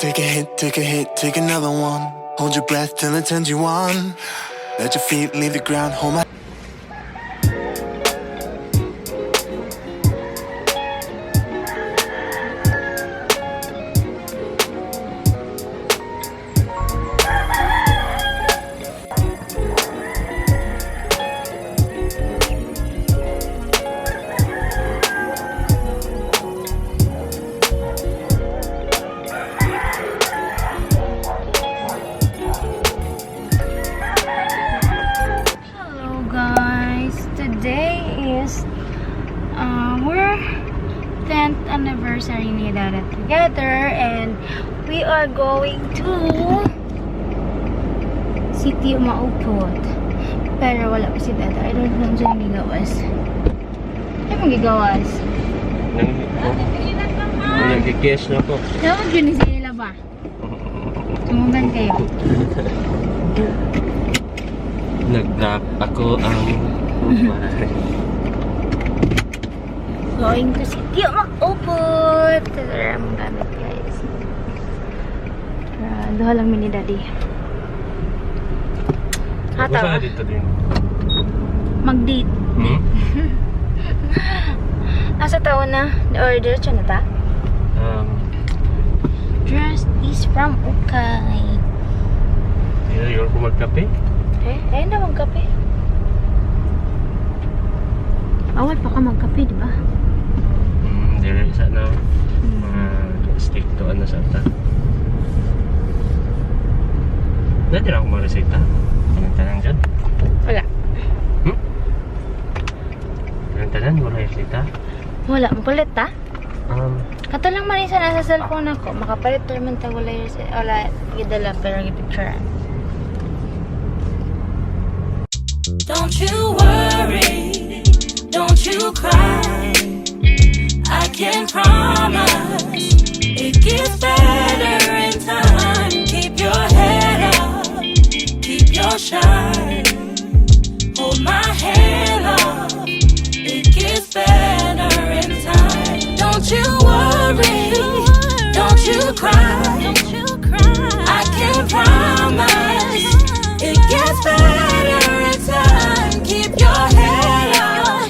Take a hit, take a hit, take another one. Hold your breath till it turns you on. Let your feet leave the ground. Hold my Hello guys! Today is our 10th anniversary ni Dada together and we are going to City Umaupot. Pero wala pa si Dada. I don't know kung saan gigawas. Ano mong gigawas? Nagkikiss na ko. Dapat yun si nila ba? Tumugan kayo. Nag-drop ako ang Going to City Umaupot! Tara, ang gamit, guys. Tara, duha lang mi ni Daddy. Ako Hataw. saan dito din? Mag-date. Hmm? Nasa taon na? Or diretso na ta? Dress is from Ukay. Yun ko magkape. Eh, ayun na magkape. Bawal pa ka magkape, di ba? Dire isa na. Mga stick to ano sa ta. Dati na ako mga reseta. Tanan-tanan dyan. Wala. Hmm? Tanan-tanan, wala yung reseta. Wala, makulit ta? Kato lang man isa nasa cellphone ako. Makapalit naman ta wala yung wala gidala pero gipicturean. Don't you worry, don't you cry. I can promise it gets better in time. Keep your head up, keep your shine. Hold my hand up, it gets better in time. Don't you worry, don't you cry. I can promise it gets better in time. Keep your head up,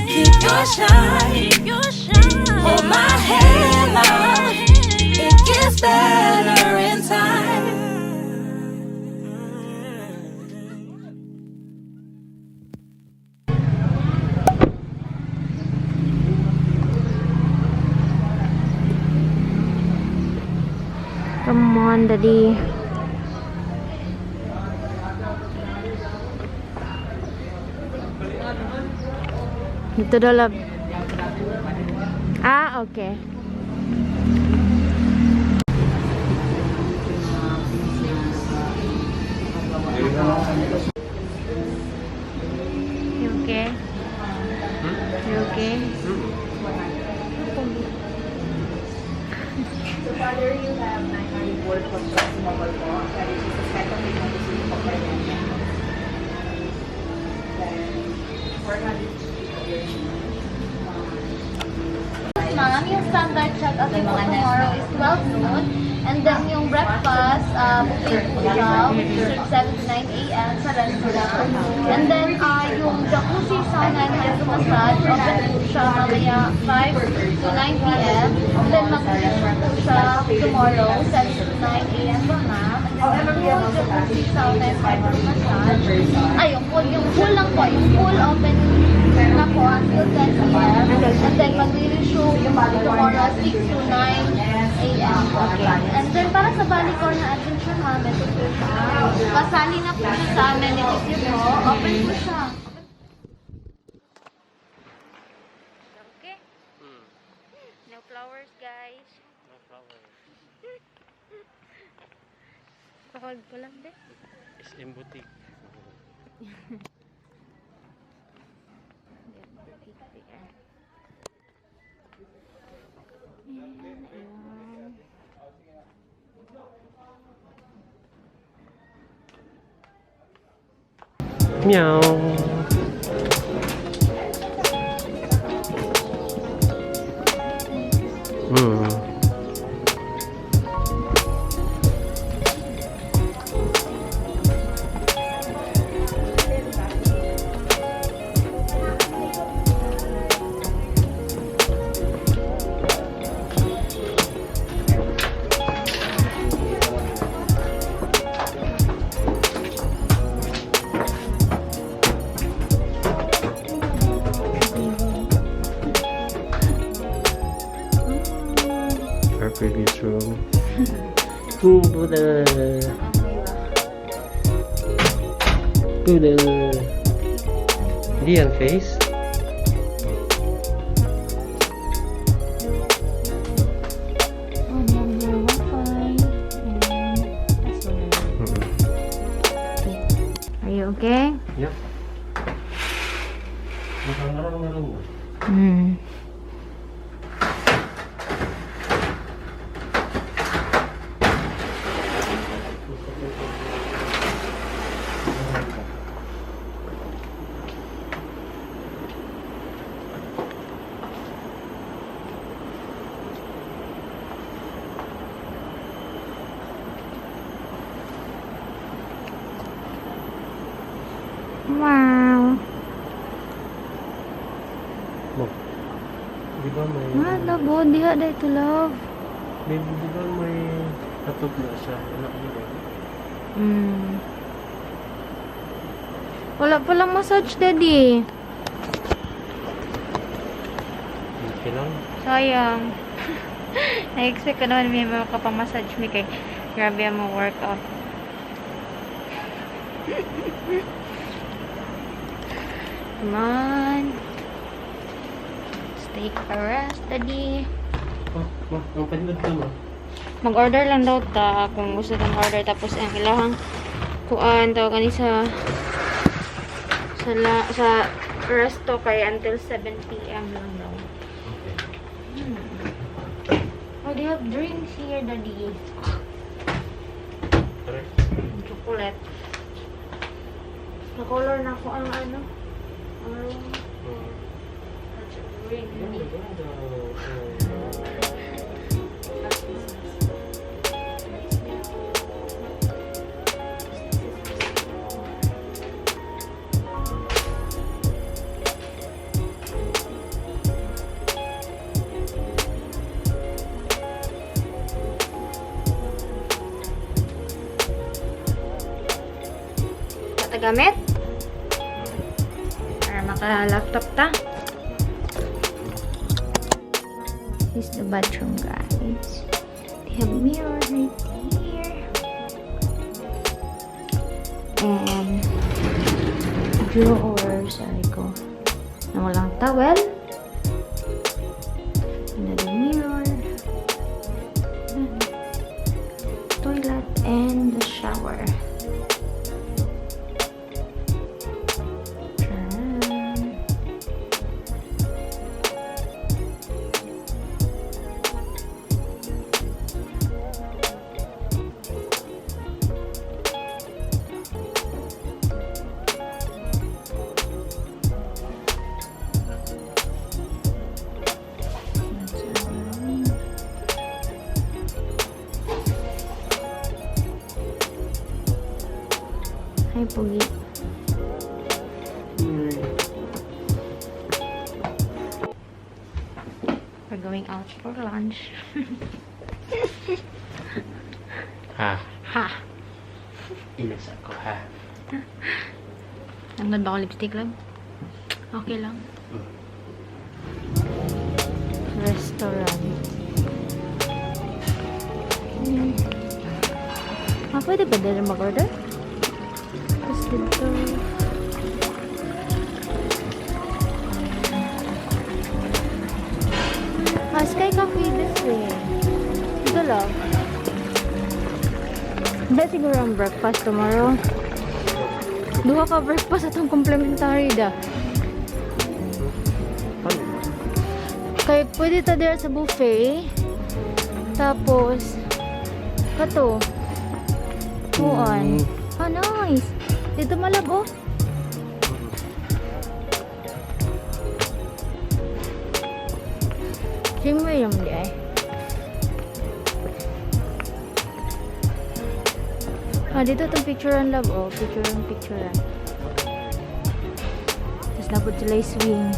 keep your shine. Hold my hand up, it gets better in time. Come on, Daddy. Dito daw, love. Ah, okay. You okay? You okay? So father, you have 904 questions mobile po. That is the second week of the city po for them. Then, 450 po your Ma'am, yung standard check-up po tomorrow is 12 noon. And then yung breakfast, buffet po siya, which is served 7 to 9 a.m. sa restaurant. And then yung jacuzzi, sauna, and hydro massage, open po siya mamaya 5 to 9 p.m. And then mag-resume po siya tomorrow, 7 to 9 a.m. pa, ma'am. And then yung pool, jacuzzi, sauna, and hydro massage. Ay, yung pool lang po, yung pool open na po until 10 p.m. And then magre-resume tomorrow 6 to 9 a.m. And then para sa Balicor na adventure, ma'am, ito po siya. Kasali na po siya sa amenities niyo po. Open po siya. Okay. No flowers, guys. No flower. Pahold ko lang, de. SM Boutique. Ayan, ayan. Meow. Our previous room. Buddha. Buddha. Hindi yan face. Oh, they have your Wi-Fi and password. Are you okay? Yep. Nakangarang-ngarang mo. Wow. Mo. Di ba may... Ah, love, oh, diha dahil to love. May, di ba may katog na siya? Anak mo ba? Wala palang massage, Daddy. Okay lang. Sayang. Na-expect ko naman may makapamassage mi kay grabe ang mga workout. Come on. Let's take a rest, Daddy. Oh, ma, ang panod ka ma. Mag-order lang daw ta kung gusto tang order, tapos ang ilahang kuan daw gani sa resto kay until 7 p.m. lang daw. Okay. Oh, they have drinks here, Daddy. Tara. Chocolate. Na-color na ko ang ano. Ang room. That's green. Ganda, ganda. Katagamit? Para maka-laptop ta. This is the bathroom, guys. They have mirror right here. And drawer, sorry ko. Na walang towel. Another mirror. Ayan. Toilet and the shower. Try. That's our room. Hi, Pogi. We're going out for lunch. Ha. Ha! Inis ako ha. Tanggal ba ako lipstick lang? Okay lang. Restaurant. Ah, pwede ba dito mag-order? Tapos dito. Ah, Sky Cafe this way. Dito lang. Hindi siguro ang breakfast tomorrow. Duha ka breakfast atong complimentary da. Paano? Kay pwede ta dira sa buffet. Tapos kato. Kuan. Ah, nice. Dito malag oh. Dreamway yung di ay. Ah, dito itong picturean, love. Oh, picturean, picturean. Tapos napod sila yung swing.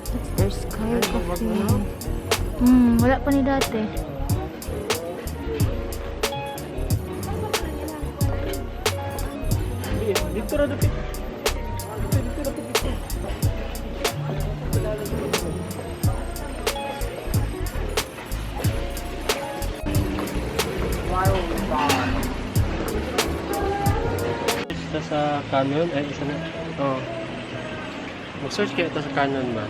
That's their sky cafe. Wala pa ni dati. Dito ra dapit. Isa sa Canon, ay isa na. Oh. Mag-search kaya ito sa Canon ba?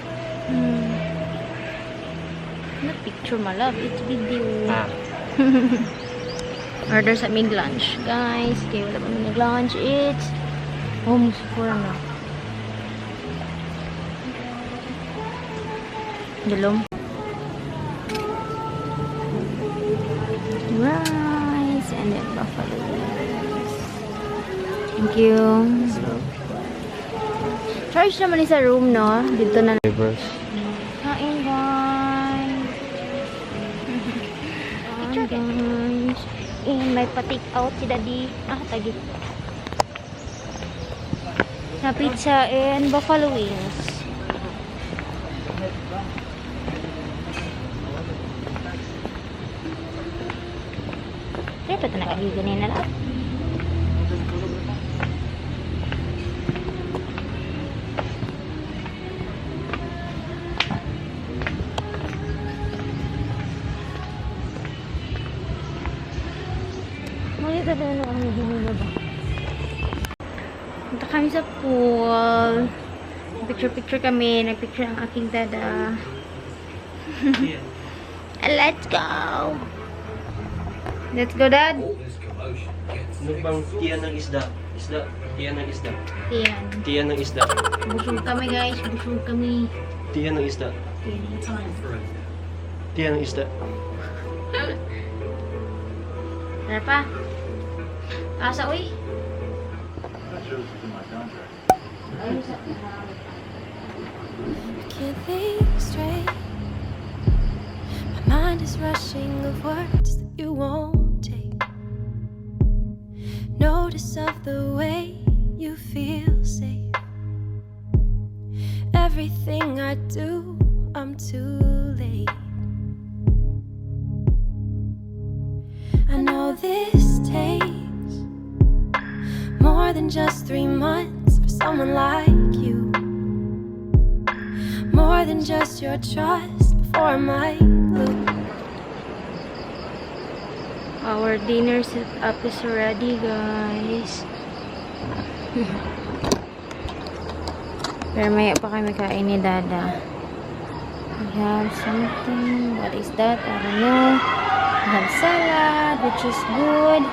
Not picture, my love. It's video. Ah. Order sa aming lunch, guys. Okay, wala pa kami nag-lunch. It's almost 4 na. Dalom. Rice and then buffalo wings. Thank you. Charge naman ni sa room, no? Dito na. Flavors. Kain, guys. Picture, guys. Eh, may pa-take out si Daddy. Ah, tagi. Na pizza and buffalo wings. Pero pa ito nakagiganin na lang. Makita na na kami hinila ba? Punta kami sa pool. Picture-picture kami. Nagpicture ang aking dada. Let's go! Let's go, Dad! Ano bang tiyan ng isda? Isda. Tiyan ng isda. Ayan. Tiyan ng isda. Busog kami, guys. Busog kami. Tiyan ng isda. Ayan. Tiyan ng isda. Tara pa. Asa, uy. Can't think straight. My mind is rushing of words that you won't take. Notice of the way you feel safe. Everything I do, I'm too late. I know this takes more than just 3 months for someone like you. More than just your trust before I might lose. Our dinner set up is ready, guys. Pero maya pa kami kain ni Dada. We have something. What is that? I don't know. We have salad, which is good.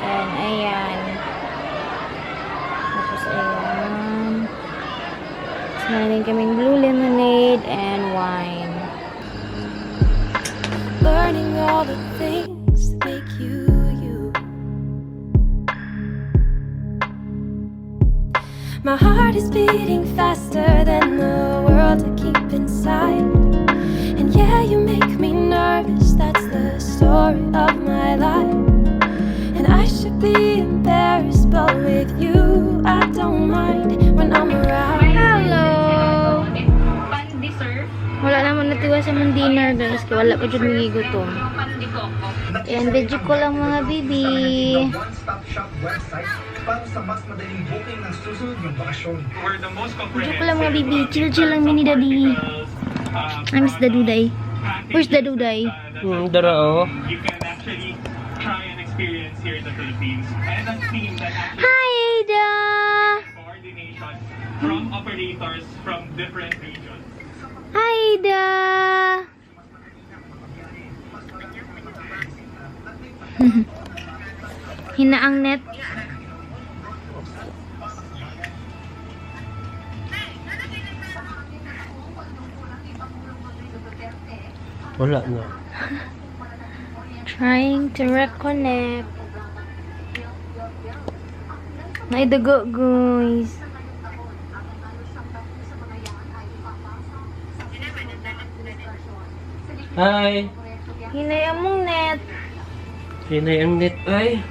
And ayan. Tapos ayan. Tapos meron din kaming blue lemonade and wine. Learning all the things that make you you. My heart is beating faster than the world I keep inside. And yeah, you make me nervous. That's the story of my life. And I should be embarrassed, but with you, I don't mind when I'm around. Hello! Wala naman natiwa sa mong dinner, guys. Kaya wala pa dyan mangigutom. Ayan, video ko lang, mga bibi. One-stop shop website para sa mas madaling booking ng susunod niyong bakasyon. Video ko lang, mga bibi. Chill-chill lang mini daddy. I miss the duday. Where's the duday? Dara oh. You can actually try and experience here in the Philippines. And a team that actually Hi, Ada! coordination from operators from different regions. Hi, Ada! Hina ang net. Wala na. Trying to reconnect. Naidago, guys. Hi! Hinay among net. Hinay ang net ay.